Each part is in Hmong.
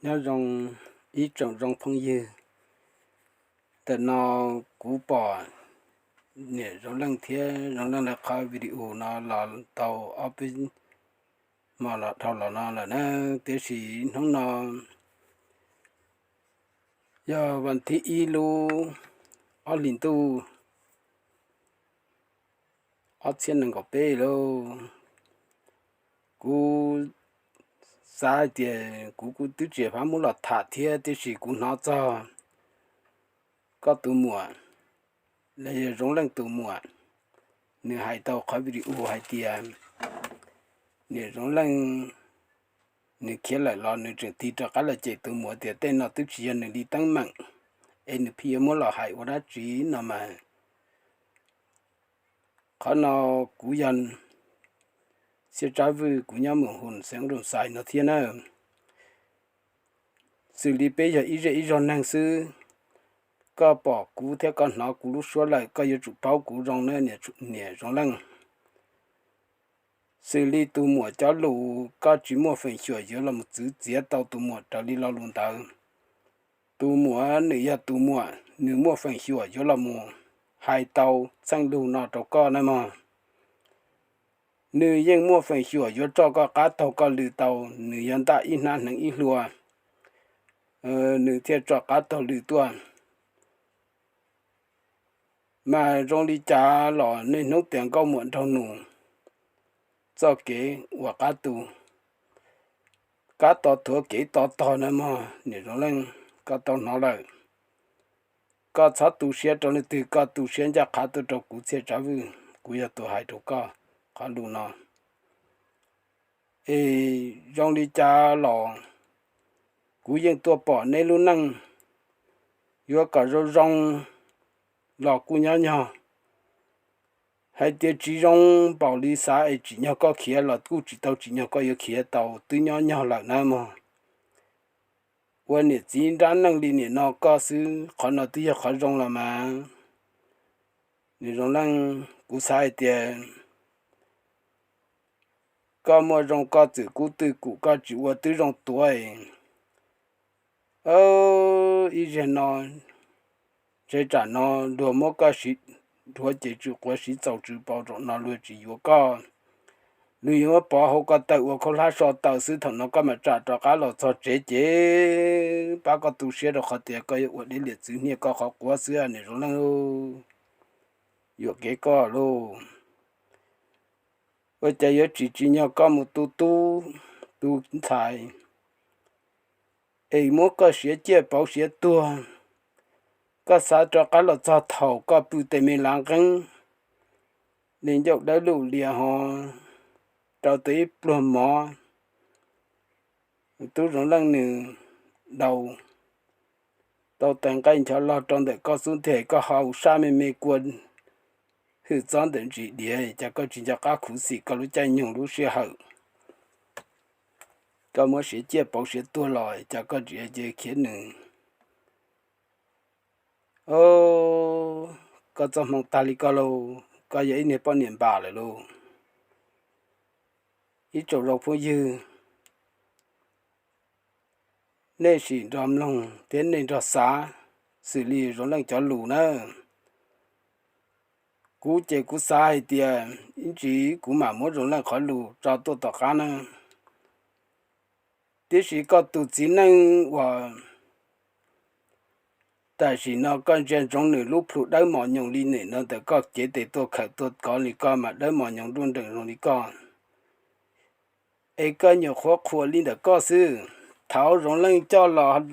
Nyob zoo ib tsoom zoo phooj ywg. Ntawm no kuv pom niam Zoov Leej thiab Zoov Leej lawv qhov video no los tau ob peb hmo los dhau los no lawm na, tiam sis hnub no yog vas thib ib lub ob hlis ntuj ob txhiab nees nkaum peb lauj. Kuv xav hais tias kuv kuj twb tsis pab muab los tham thiab, tiam sis kuv hnov txog koj tus muam, los yog Zoov Leej tus muam, nws hais tau qhov video hais tias niam Zoov Leej nws khiav lawm los nws tseem tig rov qab los cem tus muam tias tej no twb tsis yog nws li teeb meem, es nws pheej yuav muab los hais ua dab tsi no mas. Qhov no kuv yog Txhiaj Tsab Vwj, kuv nyob mus hu xeev Rooj Xais no thiab na. Xws li peb yog ib zej ib zog neeg xwb, koj pom kuv thiab koj hnov kuv lub suab lawm koj yuav tsum paub kuv zoo na niam Zoov Leej. Xws li tus muam cov lus koj tsis muaj feem xyuam yuav los mus txwv txiav tau tus muam raws li lo lus ntawd. Tus muam nws yog tus muam, nws muaj feem xyuam yuav los mus hais tau txheej lus no rau koj na mog. Nws yeej muaj feem xyuam yuav tso koj qab taug koj lw tau, nws yog ntaj ib hnab hneev ib hlua, nws thiaj tso qab taug lw tuaj. Mas zoo li cas los niaj hnub tias nkauj muam nraug nus txoj kev uas qab tu, qab to thuav kev to tog na mog niam Zoov Leej, koj tau hnov lawm. Koj txhob tu siab rau leej twg, koj tu siab ncaj qha tuaj rau kuv Txhiaj Tsab Vwj, kuv yog tus hais rau koj qhov lus no. Es zoo li cas los kuv yeej tuaj pom neb lub neej yuav kom zoo zoo los kuj nyob nyog, hais tias tsis zoo npaum li xav es tsim nyog koj khiav los kuj tsis tau tsim nyog koj yuav khiav tau, twb nyob nyog lawm na mog. Ua niam txiv nrab neej li nim no koj xwb, qhov no twb yog qhov zoo los mas. Niam Zoov Leej, kuv xav hais tias koj muaj zoo koj txwm kub twj kum, koj tsis ua twb zoo tuav. Ib zaug no, tsev tsam no luag muab koj siv dhuav ces tsw quav siv txaus tsw paus, zaum no luag tsis yuav koj. Luag yuav muab pov hauv ko taw ua khaub hlab so taw xwb. Thaum no koj mam tsam rov qab los txog tsev ces pab koj tu siab rau qhov tias koj yuav ua deb liam txwv hniaj koj qhov quav xwb niam Zoov Leej. Yuam kev koj lauj. Ua cas yuav tsis tsim nyog koj mus tu tub tu ntxhais es muab koj siav ciaj pauv siav tuag. Koj xav rov qab los txog thaum koj pw tes me lav nqeeb, li ncauj dawb luj lias ho rau tau ib pluag mov, tub Zoov Leej nws daus tau tais nqaij nchov log rau ntawm koj xub ntiag, koj haus sab me me kua hwj txob ntawm ntsis diav, cas koj tsis nco qab khuv xim koj lub caij nyoog lub sij hawm. Koj muab siav ciaj pauv siav tuag los cas koj tsis cia khiav nws. Koj txoj hmoo tag li koj lauj, koj yog ib niag poj niam npam lawm lauj. Ib tsoom zoo phooj ywg, nej sim nrog mloog thiab nej nrog xav xws li Zoov Leej cov lus na. Kuv ces kuv xav hais tias ib ntsis kuv mam muab Zoov Leej qhov lus tso tuaj tom qab na. Tiam sis koj tus txiv neej uas tam sim no koj ntsia ntsoov nws lub plhu dawb mos nyoos li nws no ntawm koj cev tes tuaj khawm tuaj kov li koj mas dawb mos nyoos nruj nreem zoo li koj, es koj nyuam qhuav qhuas li ntawm koj xwb. Thaum Zoov Leej coj los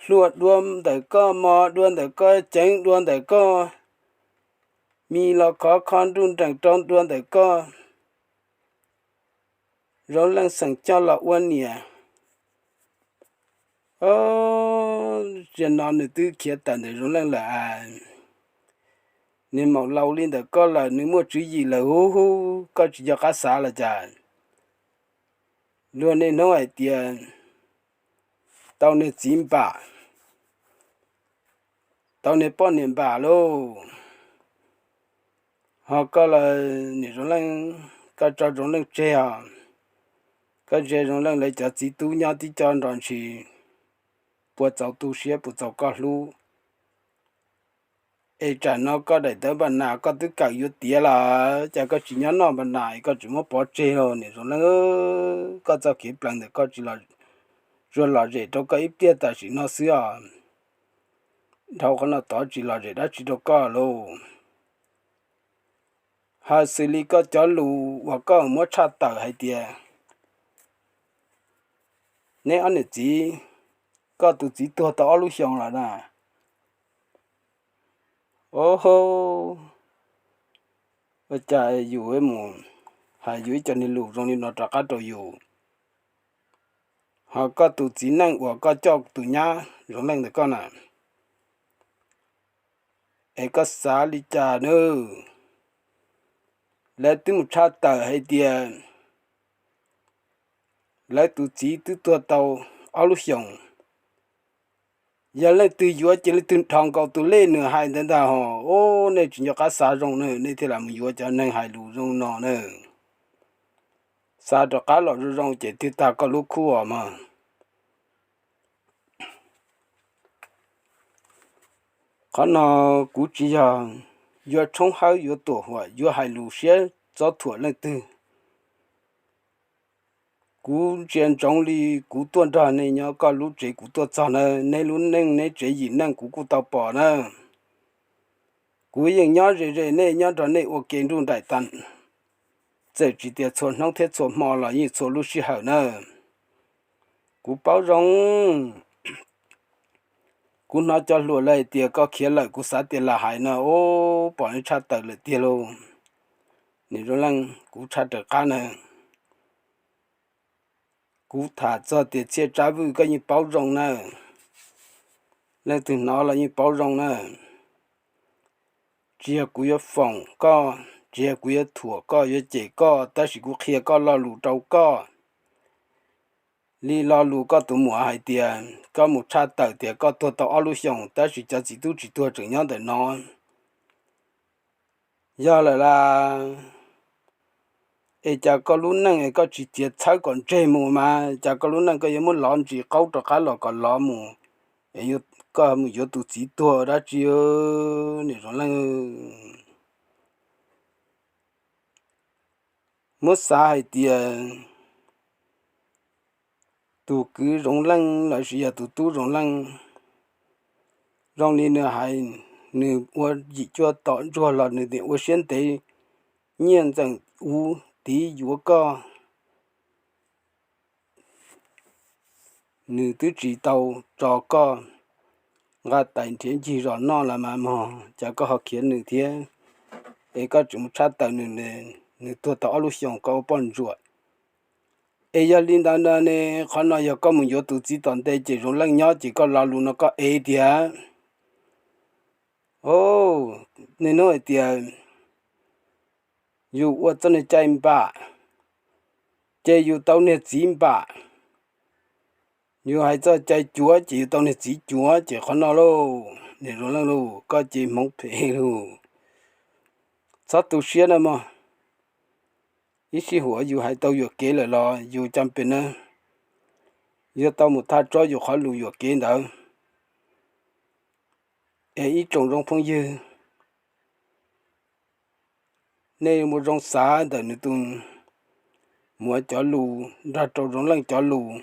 hluas dua ntawm koj, mos dua ntawm koj, ceev dua ntawm koj, mis los khov kho nruj nreem rau dua ntawm koj, Zoov Leej xeem coj los ua niam. Zaum no nws twb khiav tawm ntawm Zoov Leej lawm as. Nws maum laus li ntawm koj lawm, nws muaj tswv yim lawm huv huv, koj tsis nco qab xav los cas. Luag niaj hnub hais tias tau niag txiv npam, tau niag poj niam npam lauj. Ho koj los niam Zoov Leej, koj tso Zoov Leej tseg os. Koj ntsia Zoo Leej lawv cov txiv tub nyob tib co nrov ntshis, puas txaus tu siab puas txaus koj hlub. Es tsam no koj daim tawv npaj nas koj twb kawm yuav tiav lawm, cas koj tsis nyob noj npaj nas es koj tseem muab pov tseg los niam Zoo Leej. Koj txoj kev plees ntawm koj tsis los, tsuas lom zem rau koj ib pliag tam sim no xwb os. Dhau qhov no tod tsis lom zem dab tsi rau koj lauj. Hais xws li koj cov lus uas koj muab tshaj tawm hais tias neb ob niam txiv, koj tus txiv tuag tau ob lub xyoos lawm na. Ov, ua cas yus mus hais yus ib co niag lus zoo li no rov qab rau yus? Ho koj tus txiv neej uas koj coj tus nyab Zoo Leej ntawm koj na, es koj xav li cas nawb? Lawv twb mus tshaj tawm hais tias lawv tus txiv twb tuag tau ob lub xyoos. Yog leej twg yuav ces leej twg dhos nkaus tus lej nws hais ntawd ntag hos. Ub, nej tsis nco qab xav zoo na, nej thiaj lam mus yuav cov neeg hais lus zoo no na. Xav rov qab los zoo zoo ces twb tag koj lub khub os mog. Qhov no kuv tsis yog yuav tshoob hawb yuav tuam huam yuav hais lus siab txob thuam leej twg. Kuv ntsia ntsoov li kuv tuaj nrog nej nyob koj lub tsev kuv tuaj txog na, nej lub neej neb tsev yim neej kuv kuj tau pom na. Kuv yeej nyob ze ze nej nyob nrog nej ua ke nruj nraim tas, txawm tsis tias txhua hnub thiab txhua hmo los yeej txhua lub sij hawm na. Kuv paub zoo, kuv hnov cov hluas lawv hais tias koj khiav lawm kuv xav tias lam hais no, ub, pom nej tshaj tawm lawm tiag lauj. Niam Zoo Leej, kuv tshaj raws qab na. Kuv tham txog tias Txhiaj Tsab Vwj koj yeej paub zoo na, leej twg hnov los yeej paub zoo na. Tsis yog kuv yuav foom koj, tsis yog kuv yuav thuam koj yuav cem koj, tab sis kuv qhia koj lo lus rau koj. Li lo lus koj tus muam hais tias koj mus tshaj tawm tias koj tuag tau ob lub xyoos, tab sis cov txiv tub tsis tuag tseem nyob ntawm no. Yog lawm las, es cas koj lub neej es koj tsis txiav txhawb kom ntseg mus mas cas koj lub neej koj yuav muab lov ntsis qaub rov qab los kom lov mus, es koj mus yuav tus txiv tuag dab tsi? Niam Zoo Leej, muab xav hais tias tus kwv Zoov Leej lossis yog tus tub Zoov Leej, zoo li nws hais, nws ua yim cuaj tom ntsuag los nws ua siab ntev, nyiaj ntxeem uv tiv yuav koj, nws twb tsis tau tso koj nqa tais nrhiav ncig zos noj los mas mog, cas koj ho khiav nws thiab? Es koj tseem mus tshaj tawm nws, nws tuag tau ob lub xyoos koj ua poj ntsuam. Es yog li ntawd no ne, qhov no yog koj mus yuav tus txiv tom ntej ces Zoov Leej nyob ces koj lo lus no koj ev tiag. Ov, nej hnov hais tias yus ua txoj niag cai npam, ces yus tau niag txiv npam. Yus hais txoj cai cuav ces yus tau niag txiv cuav, ces qhov no lauj, niam Zoov Leej lauj, koj ces hmoov phem lauj. Txhob tu siab na mog. Ib sij huam yus hais tau yuam kev lawm los yus cam pem na, yuav tau mus thaj tsob yus qhov lus yuam kev ntawd. Es ib tsoom zoo phooj ywg, nej mus zoo xav ntawm nws tus muam cov lus nrog rau Zoov Leej cov lus,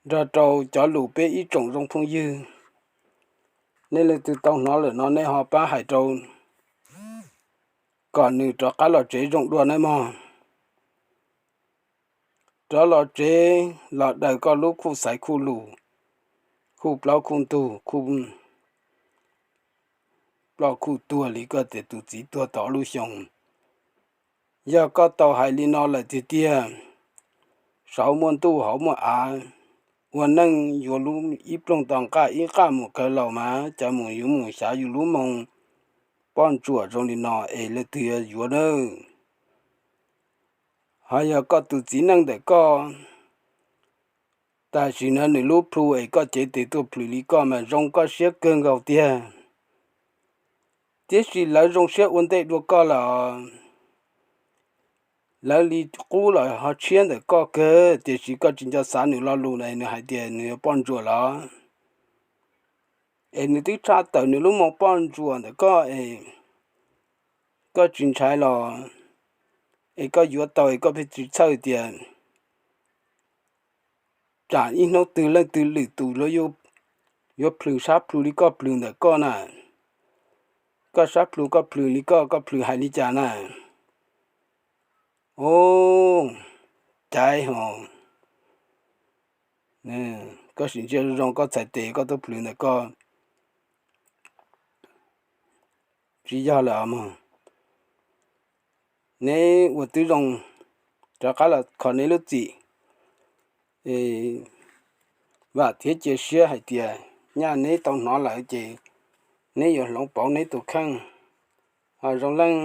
nrog rau cov lus peb ib tsoom zoo phooj ywg. Nej leej twg tau hnov lawm no nej ho pab hais rau kom nws rov qab los tsev zoo dua nawb mog. Rov los tsev los daws koj lub khuj xaiv khuj lus, khuj plaub khuj ntug, khuj ploj khuj tuag li koj tias tus txiv tuag tau ob lub xyoos. Yog koj tau hais li no lawm tiag tiag, saud muaj ntuj hauv muaj av, ua neej yuav lub ib ploog tos nqaj ib nqaj mus kawg laus mas cas mus yuav mus xyav yus lub moo poj ntsuam zoo li no es leej twg yuav yuav nawb? Ho yog koj tus txiv neej ntawm koj, tam sim no nws lub plhu es koj cev tes tuaj plhws li koj mas zoo koj siab kawg nkaus tiag. Tiam sis lawv zoo siab ua ntej dua koj lawm. lawv li qub los ho tshiab ntawm koj kawg, tiam sis koj tsis nco xav nws lo lus na, nws hais tias nws yog poj ntsuam los. Es nws twb tshaj tawm nws lub moo poj ntsuam ntawm koj es koj tsis ntshai los, es koj yuav tau es koj pheej tsis txhawj tias tsam ib hnub twg leej twg lwm tus yuav plhws sab plhu li koj plhws ntawm koj na. Koj sab plhu koj plhws li koj, koj plhws hais li cas na? Ub, caiv ho, koj sim ntsia zoo koj txhais tes koj tuaj plhws ntawm koj. Tsis yog lawm mog. Neb ua tib zoo rov qab los kho neb lub txim, vam thiab cia siab hais tias nyaj neb tau hnov lawm ces neb yuav hloov pauv neb tus kheej. Ho Zoo Leej,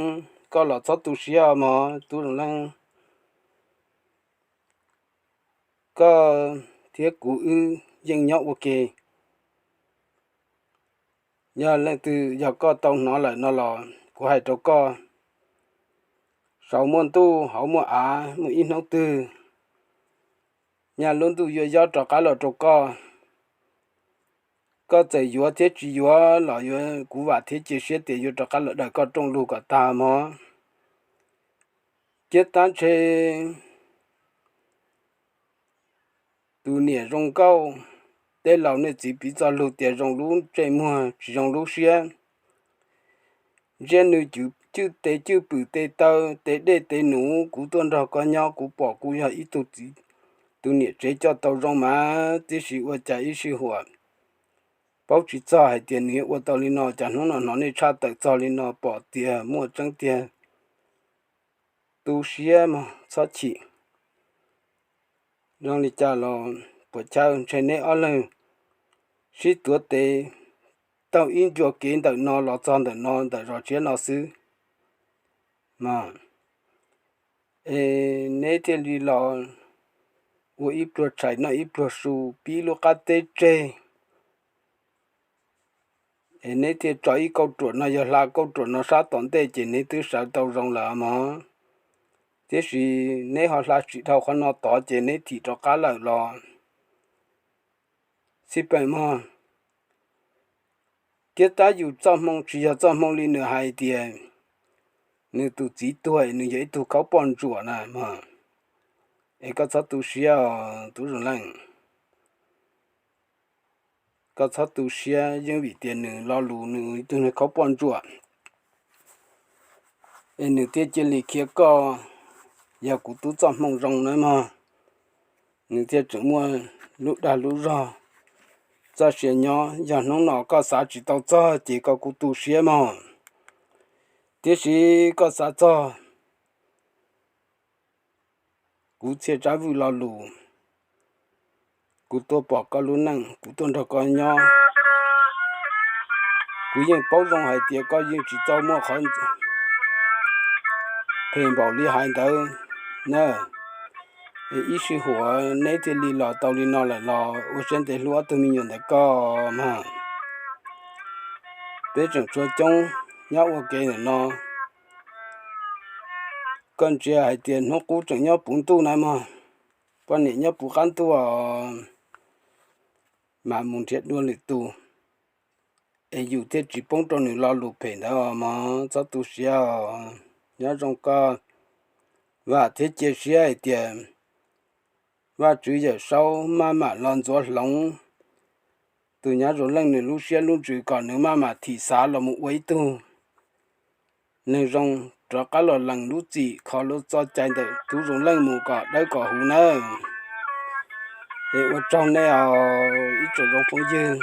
koj los txhob tu siab mog Tub Zoo Leej. Koj thiab kuv wb yeej nyob ua ke. Yog leej twg yog koj tau hnov lawm no los kuv hais rau koj, saum muaj ntuj hauv muaj av, muaj ib hnub twg nyaj lub ntuj yuav yob rov qab los rau koj. Koj txawm yuav thiab tsis yuav los yuav, kuv vam thiab cia siab tias yuav rov qab los daws koj rooj lug kom tag mog. Ciab tab ntshe tus niam zoo nkauj, tej laus niam txiv piv txoj lus tias zoo lub ntsej muag tsis zoo lub siab. Ntsia nws cwj tes cwj pwm tes taw tes dej tes num, kuv tuaj nrog koj nyob kuv pom kuv yog ib tug txiv, tus niam tsev coj tau zoo mas, tiam sis ua cas ib sij huam paub tsis txog hais tias nws yuav ua tau li no, cas hnub no hnov nej tshaj tawm txog li no, pom tiag muaj tseeb tiag. Tu siab mog, txhob chim. Zoo li cas los puas chawj, ntshe neb ob leeg sib tuav tes taug ib ncua kev ntawm no los txog ntawm no ntawm zos tshiab no xwb. Es neb thiaj li los ua ib pluag tshais noj ib pluag su, pib lub qab teb tseg. Es neb thiaj tso ib kauj ruam no, yog hla kauj ruam no sab tom ntej ces neb twb sawv tau zoo lawm mog. Tiam sis neb ho hla tsis dhau qhov no tod ces neb thim rov qab lawm los xij peem mog. Thiab tab yus txoj hmoo tsis yog txoj hmoo li nws hais tias nws tus txiv tuag es nws yog ib tug khaub poj ntsuam na mog. Es koj txhob tu siab os Tub Zoo Leej. Koj txhob tu siab, yeej vim tias nws lo lus nws ib tug khaub poj ntsuam, es nws thiaj cia li khiav koj. Yog kuv tub txoj hmoo zoo na mog, nws thiaj tseem muaj lub dag lub zog, txoj sia nyob. Yog hnub no koj xav tsis tau txog ces koj kuj tu siab mog. Tiam sis koj xav txog kuv Txhiaj Tsab Vwj lo lus, kuv tuaj pom koj lub neej, kuv tuaj nrog koj nyob, kuv yeej paub zoo hais tias koj yeej tsis txaus muaj qhov phem npaum li hais ntawd na. Es ib sij huam neb thiaj li los tau li no lawm los ua siab ntev hlub ob tug me nyuam ntawm koj mog. Peb tseem tshuav coob nyob ua ke ntawm no. Koj ntsia hais tias hnub qub tseem nyob puv ntuj na mog, poj niam nyob puv qab ntuj os, mas mus nrhiav dua lwm tus, es yus thiaj tsis poob rau nws lo lus phem ntawd os mog. Txhob tu siab os, nyob zoo koj. Vam thiab cia siab hais tias Vajtswv Yawm Saub maj mam los ntxuav hloov tus nyab Zoo Leej nws lub siab lub ntsws kom nws maj mam thim xav los mus ua ib tug neeg zoo, rov qab los lees lub txim kho lub txoj cai ntawm tub Zoo Leej mus kom dawb kom huv nawb. Es ua tsaug nej os ib tsoom zoo phooj ywg.